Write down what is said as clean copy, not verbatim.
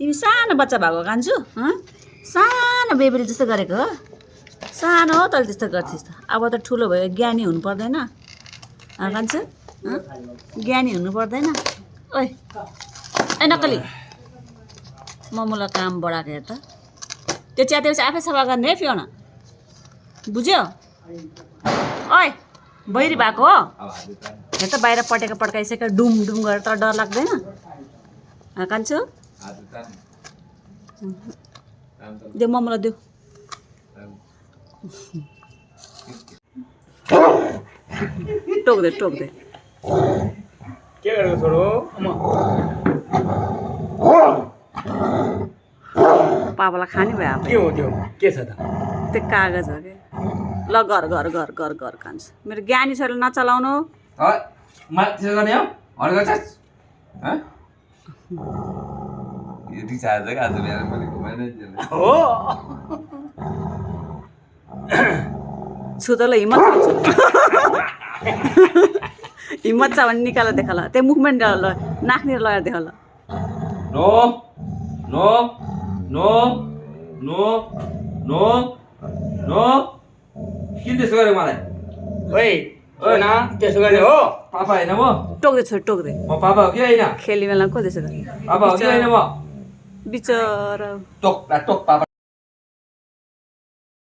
तिमी सानो बच्चा भएको कान्छु सानो बेबीले जस्तो गरेको हो सानो हो तैँले त्यस्तो गर्थिस् त अब त ठुलो भयो ज्ञानी हुनु पर्दैन कान्छु ज्ञानी हुनु पर्दैन ओइ ए नक्कली मोमोलाई काम बढाएको हेर त त्यो च्यातेपछि आफै सफा गर्ने है फियोना बुझ्यो ओइ बहिरी भएको हो हेर त बाहिर पटेको पड्काइसक्यो डुम डुम गरेर त डर लाग्दैन कान्छु देऊ मोमोलाई देऊ टोक्दै टोक्दै के गरेको छोरो पापालाई खाने भयो अब के हो त्यो के छ त त्यो कागज हो कि ल घर घर घर घर घर खान्छ मेरो ज्ञानी छोरीले नचलाउनु त्यसो गर्ने हो अरू गर्छस् रिचार्ज आज बिहान मैले घुमाएन हो छु त ल हिम्मत हिम्मत छ भने निकाल देखा ल त्यो मुभमेन्ट ल नाक्ने लगाएर देखा ल no no no no no no किन त्यसो गर्यो मलाई ओइ ओइ ना त्यसो गर्ने हो पापा होइन म टोक्दै छोरी टोक्दै म पापा हो कि होइन खेल्ने बेलामा को त्यसो गरे पापा हो कि होइन म बिचरा टोक टोक पापा